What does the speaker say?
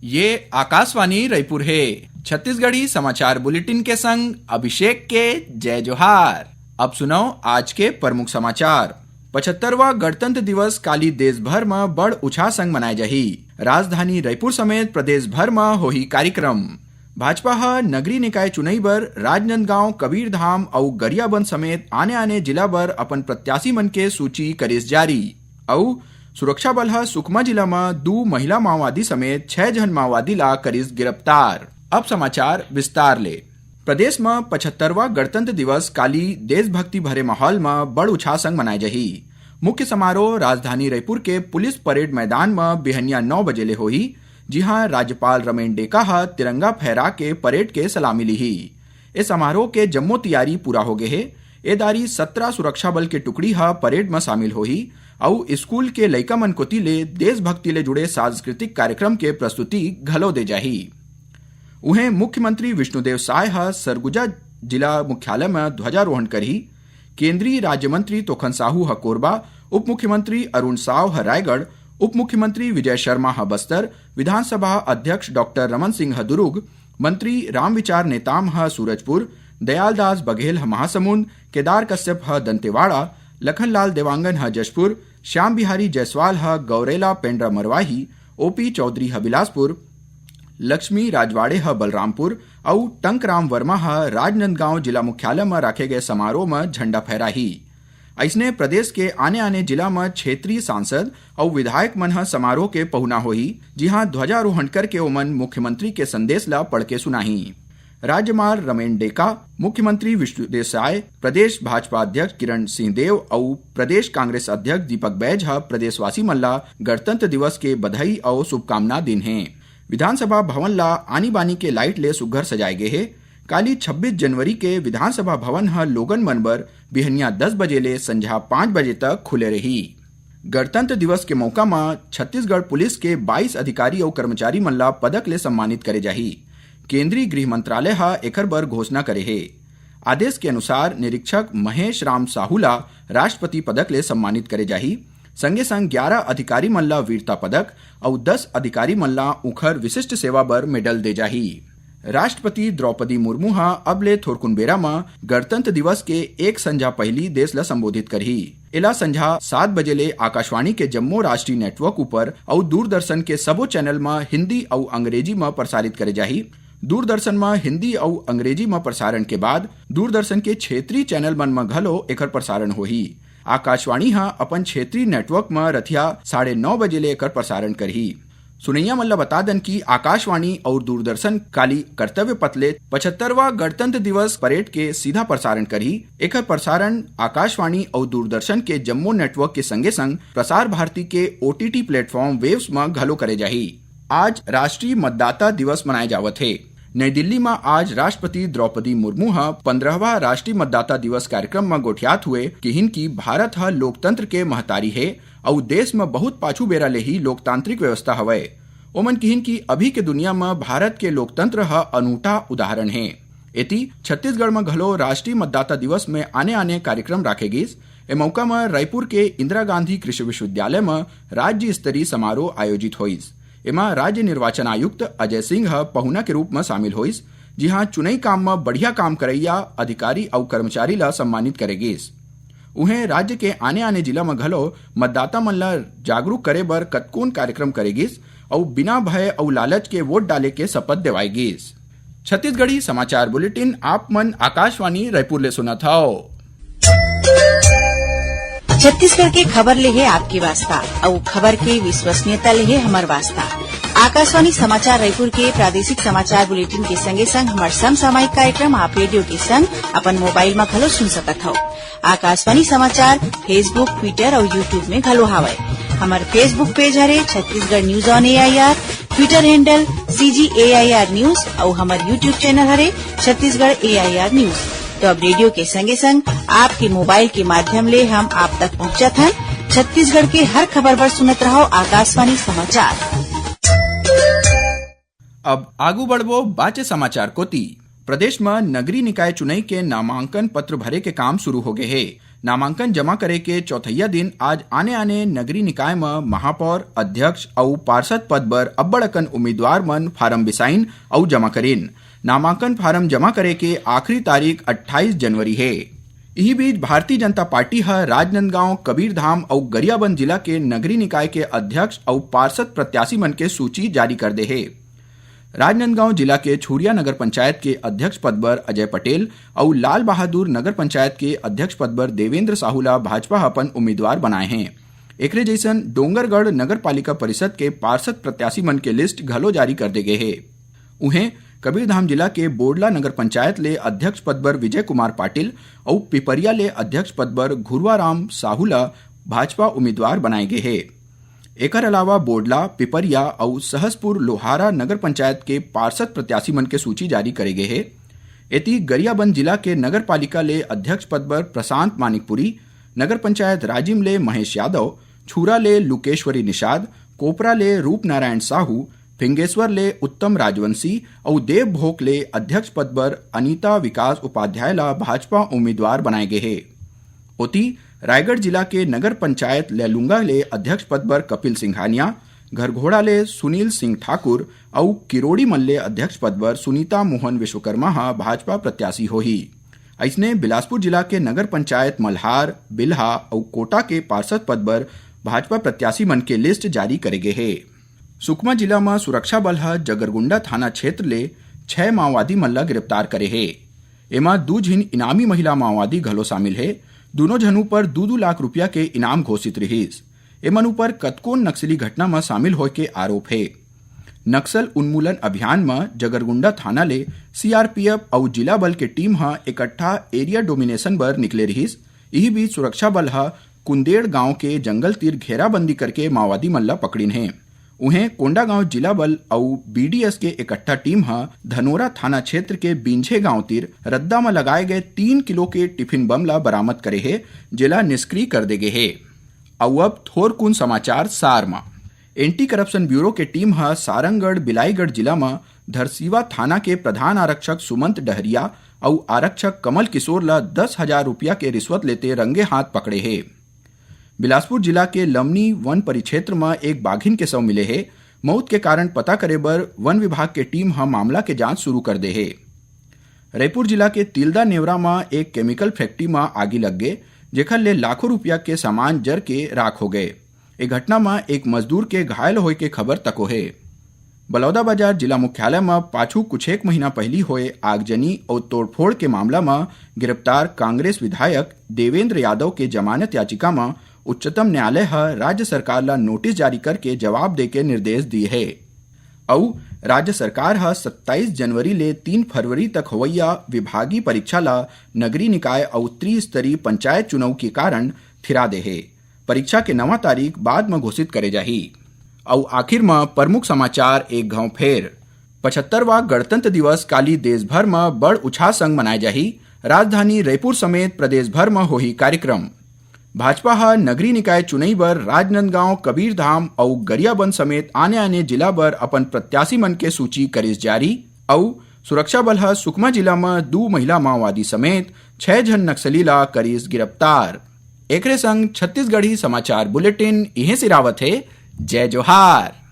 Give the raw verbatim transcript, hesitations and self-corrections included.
ये आकाशवाणी रायपुर हे। छत्तीसगढ़ी समाचार बुलेटिन के संग अभिषेक के जय जोहार। अब सुनव आज के प्रमुख समाचार। पचहत्तरवां गणतंत्र दिवस काली देश भर म बड़ उछाह संग मनाए जाही। राजधानी रायपुर समेत प्रदेश भर म होही कार्यक्रम। भाजपा ह नगरीय निकाय चुनई बर राजनांदगांव, कबीरधाम अउ गरियाबंद समेत आने-आने जिला बर अपन प्रत्याशी मन के सूची करिस जारी। अउ सुरक्षा बल ह सुकमा जिला म दू महिला माओवादी समेत छह झन माओवादी ला करिस गिरफ्तार। अब समाचार विस्तार ले। प्रदेश म पचहत्तरवां गणतंत्र दिवस काली देशभक्ति भरे माहौल म बड़ उछाह संग मनाए जाही। मुख्य समारोह राजधानी रायपुर के पुलिस परेड मैदान म बिहनिया नौ बजे ले होही, जिहां राज्यपाल रमेन डेका ह तिरंगा फहरा के परेड के सलामी लीही। ए समारोह के जम्मो तियारी पूरा हो गे हे। ए दारी सत्रह सुरक्षा बल के टुकड़ी ह परेड म शामिल होही अउ स्कूल के लइका मन कोति ले देशभक्ति ले जुड़े सांस्कृतिक कार्यक्रम के प्रस्तुति घलो दे जाही। उहें, मुख्यमंत्री विष्णुदेव साय ह सरगुजा जिला मुख्यालय म ध्वजारोहण करही। केंद्रीय राज्य मंत्री तोखन साहू ह कोरबा, उप मुख्यमंत्री अरुण साव ह रायगढ़, उप मुख्यमंत्री विजय शर्मा ह बस्तर, विधानसभा अध्यक्ष डॉक्टर रमन सिंह ह दुरुग, मंत्री रामविचार नेताम ह सूरजपुर, दयालदास बघेल ह महासमुंद, केदार कश्यप ह दंतेवाड़ा, लखनलाल देवांगन ह जशपुर, श्याम बिहारी जायसवाल ह गौरेला पेंड्रा मरवाही, ओपी चौधरी ह बिलासपुर, लक्ष्मी राजवाड़े ह बलरामपुर अउ टंकराम वर्मा ह राजनांदगांव जिला मुख्यालय म राखे गए समारोह म झंडा फहराही। अइसने प्रदेश के आने-आने जिला म क्षेत्रीय सांसद अउ विधायक मन ह समारोह के पहुना होही, जिहां ध्वजारोहण करके ओमन मुख्यमंत्री के संदेश ल पढ़ के सुनाही। राज्यपाल रमेन डेका, मुख्यमंत्री विष्णुदेव साय, प्रदेश भाजपा अध्यक्ष किरण सिंह देव अउ प्रदेश कांग्रेस अध्यक्ष दीपक बैज ह प्रदेशवासी मन ला गणतंत्र दिवस के बधाई अउ शुभकामना दीन हे। विधानसभा भवन ला आनी-बानी के लाइट ले सुग्घर सजाए गे हे। काली छब्बीस जनवरी के विधानसभा भवन ह लोगन मन बर बिहनिया दस बजे ले संझा पाँच बजे तक खुले रही। गणतंत्र दिवस के मौका म छत्तीसगढ़ पुलिस के बाईस अधिकारी अउ कर्मचारी मन ला पदक ले सम्मानित करे जाही। केंद्रीय गृह मंत्रालय ह एखर बर घोषणा करे हे। आदेश के अनुसार निरीक्षक महेश राम साहू ला राष्ट्रपति पदक ले सम्मानित करे जाही। संगे संग ग्यारह अधिकारी मन ला वीरता पदक अउ दस अधिकारी मन ला उंखर विशिष्ट सेवा बर मेडल दे जाही। राष्ट्रपति द्रौपदी मुर्मू ह अब ले थोरकुन बेरा म गणतंत्र दिवस के एक संझा पहिली देश ल संबोधित करही। एला संझा सात बजे ले आकाशवाणी के जम्मो राष्ट्रीय नेटवर्क ऊपर अउ दूरदर्शन के सबो चैनल म हिंदी अउ अंग्रेजी म प्रसारित करे जाही। दूरदर्शन म हिंदी अउ अंग्रेजी म प्रसारण के बाद दूरदर्शन के क्षेत्रीय चैनल मन म घलो एकर प्रसारण होही। आकाशवाणी ह अपन क्षेत्रीय नेटवर्क म रथिया साढ़े नौ बजे ले एकर प्रसारण करही। सुनइया मन ल बता दन कि आकाशवाणी अउ दूरदर्शन काली कर्तव्य पथ ले पचहत्तरवां गणतंत्र दिवस परेड के सीधा प्रसारण करही। एकर प्रसारण आकाशवाणी अउ दूरदर्शन के जम्मो नेटवर्क के संगे संग प्रसार भारती के ओटीटी प्लेटफॉर्म वेव्स म घलो करे जाही। आज राष्ट्रीय मतदाता दिवस मनाए जावत हे। नई दिल्ली म आज राष्ट्रपति द्रौपदी मुर्मू ह पंद्रहवां राष्ट्रीय मतदाता दिवस कार्यक्रम म गोठियात हुए किहिन कि भारत ह लोकतंत्र के महतारी हे अउ देश म बहुत पाछू बेरा ले ही लोकतांत्रिक व्यवस्था हवय। ओमन किहिन कि अभी के दुनिया म भारत के लोकतंत्र ह अनूठा उदाहरण हे। एती, छत्तीसगढ़ म घलो राष्ट्रीय मतदाता दिवस में आने-आने कार्यक्रम राखे गिस। ए मौका म रायपुर के इंदिरा गांधी कृषि विश्वविद्यालय म राज्य स्तरीय समारोह आयोजित होइस। एमा राज्य निर्वाचन आयुक्त अजय सिंह ह पहुना के रूप म शामिल होइस, जिहां चुनई काम म बढ़िया काम करइया अधिकारी अउ कर्मचारी ल सम्मानित करे गिस। उहें, राज्य के आने-आने जिला म घलो मतदाता मन ल जागरूक करे बर कतकोन कार्यक्रम करे गिस अउ बिना भय अउ लालच के वोट डाले के शपथ देवाय गिस। छत्तीसगढ़ी समाचार बुलेटिन आप मन आकाशवाणी रायपुर ले सुनत हव। छत्तीसगढ़ के खबर ले हे आपके वास्ता, अउ खबर के विश्वसनीयता ले हे हमर वास्ता। आकाशवाणी समाचार रायपुर के प्रादेशिक समाचार बुलेटिन के संगे संग हमर समसामयिक कार्यक्रम आप रेडियो के संग अपन मोबाइल म घलो सुन सकत हव। आकाशवाणी समाचार Facebook, Twitter अउ YouTube में घलो हावय। हमर Facebook पेज हरे Chhattisgarh news on AIR, Twitter handle CG AIR news अउ हमर YouTube चैनल हरे छत्तीसगढ़ एआईआर न्यूज। तो अब रेडियो के संगे संग आपके मोबाइल के माध्यम ले हम आप तक पहुंचत हन छत्तीसगढ़ के हर खबर बर सुनत रहव आकाशवाणी समाचार। अब आगू बढ़बो बाचे समाचार कोति। प्रदेश म नगरीय निकाय चुनई के नामांकन पत्र भरे के काम शुरू हो गे हे। नामांकन जमा करे के चौथैया दिन आज आने-आने नगरीय निकाय म महापौर, अध्यक्ष अउ पार्षद पद बर अब्बड़ अकन उम्मीदवार मन फारम बिसाइन अउ जमा करिन। नामांकन फारम जमा करे के आखिरी तारीख अट्ठाईस जनवरी हे। इही बीच भारतीय जनता पार्टी ह राजनांदगांव, कबीरधाम अउ गरियाबंद जिला के नगरीय निकाय के अध्यक्ष अउ पार्षद प्रत्याशी मन के सूची जारी कर दे हे। राजनांदगांव जिला के छुरिया नगर पंचायत के अध्यक्ष पद बर अजय पटेल अउ लाल बहादुर नगर पंचायत के अध्यक्ष पद बर देवेंद्र साहू ला भाजपा ह अपन उम्मीदवार बनाए हे। एकरे जइसन डोंगरगढ़ नगर पालिका परिषद के पार्षद प्रत्याशी मन के लिस्ट घलो जारी कर दे गे हे। उहें, कबीरधाम जिला के बोडला नगर पंचायत ले अध्यक्ष पद बर विजय कुमार पाटिल अउ पिपरिया ले अध्यक्ष पद बर घुरवाराम साहू ला भाजपा उम्मीदवार बनाए गे हे। एकर अलावा बोडला, पिपरिया अउ सहसपुर लोहारा नगर पंचायत के पार्षद प्रत्याशी मन के सूची जारी करे गे हे। एती, गरियाबंद जिला के नगर पालिका ले अध्यक्ष पद बर प्रशांत मानिकपुरी, नगर पंचायत राजिम ले महेश यादव, छूरा ले लुकेश्वरी निषाद, कोपरा ले रूपनारायण साहू, फिंगेश्वर ले उत्तम राजवंशी अउ देवभोग ले अध्यक्ष पद बर अनीता विकास उपाध्याय ला भाजपा उम्मीदवार बनाए गे हे। ओती, रायगढ़ जिला के नगर पंचायत लैलूंगा ले अध्यक्ष पद बर कपिल सिंघानिया, घरघोड़ा ले सुनील सिंह ठाकुर अउ किरोड़ीमल ले अध्यक्ष पद बर सुनीता मोहन विश्वकर्मा ह भाजपा प्रत्याशी होही। अइसने, बिलासपुर जिला के नगर पंचायत मल्हार, बिल्हा अउ कोटा के पार्षद पद बर भाजपा प्रत्याशी मन के लिस्ट जारी करे गे हे। सुकमा जिला म सुरक्षा बल ह जगरगुंडा थाना क्षेत्र ले छह माओवादी मन ला गिरफ्तार करे हे। एमा दू झिन इनामी महिला माओवादी घलो शामिल हे। दूनों झन ऊपर दू दू लाख रुपया के इनाम घोषित रिहिस। एमन ऊपर कतकोन नक्सली घटना म शामिल होय के आरोप हे। नक्सल उन्मूलन अभियान म जगरगुंडा थाना ले सीआरपीएफ अउ जिला बल के टीम ह इकट्ठा एरिया डोमिनेशन बर निकले रिहिस। इही बीच सुरक्षा बल ह कुंदेड़ गांव के जंगल तीर घेराबंदी करके माओवादी मन ल पकड़िन हे। उहें, कोंडागांव जिला बल अउ बीडीएस के इकट्ठा टीम ह धनोरा थाना क्षेत्र के बिंझे गांव तीर रद्दा म लगाए गए तीन किलो के टिफिन बम ल बरामद करे हे, जेला निष्क्रिय कर दे गे हे। अउ अब थोरकुन समाचार सार म। एंटी करप्शन ब्यूरो के टीम ह सारंगढ़ बिलाईगढ़ जिला म धरसीवा थाना के प्रधान आरक्षक सुमंत डहरिया अउ आरक्षक कमल किशोर ल दस हजार रुपया के रिश्वत लेते रंगे हाथ पकड़े हे। बिलासपुर जिला के लमनी वन परिक्षेत्र म एक बाघिन के शव मिले हे। मौत के कारण पता करे बर वन विभाग के टीम ह मामला के जांच शुरू कर दे हे। रईपुर जिला के तिल्दा नेवरा म एक केमिकल फैक्ट्री म आगी लग गे, जेखर ले लाखों रुपया के सामान जर के राख हो गए। ए घटना म एक मजदूर के घायल होय के खबर तको हे। बलौदाबाजार जिला मुख्यालय म पाछू कुछेक महीना पहिली होए आगजनी अउ तोड़फोड़ के मामला म गिरफ्तार कांग्रेस विधायक देवेंद्र यादव के जमानत याचिका म उच्चतम न्यायालय ह राज्य सरकार ल नोटिस जारी करके जवाब दे के निर्देश दिए हे। अउ राज्य सरकार ह सत्ताईस जनवरी ले तीन फरवरी तक होवइया विभागीय परीक्षा ल नगरीय निकाय अउ त्रिस्तरीय पंचायत चुनाव के कारण थिरा दे हे। परीक्षा के नवा तारीख बाद म घोषित करे जाही। अउ आखिर म प्रमुख समाचार एक घांव फेर। पचहत्तरवां गणतंत्र दिवस काली देश भर म बड़ उछाह संग मनाए जाही। राजधानी रईपुर समेत प्रदेश भर म होही कार्यक्रम। भाजपा ह नगरीय निकाय चुनई बर राजनांदगांव, कबीरधाम अउ गरियाबंद समेत आने-आने जिला बर अपन प्रत्याशी मन के सूची करिस जारी। अउ सुरक्षा बल ह सुकमा जिला म दू महिला माओवादी समेत छह झन नक्सली ला करिस गिरफ्तार। एकरे संग छत्तीसगढ़ी समाचार बुलेटिन इहें सिरावत हे। जय जोहार।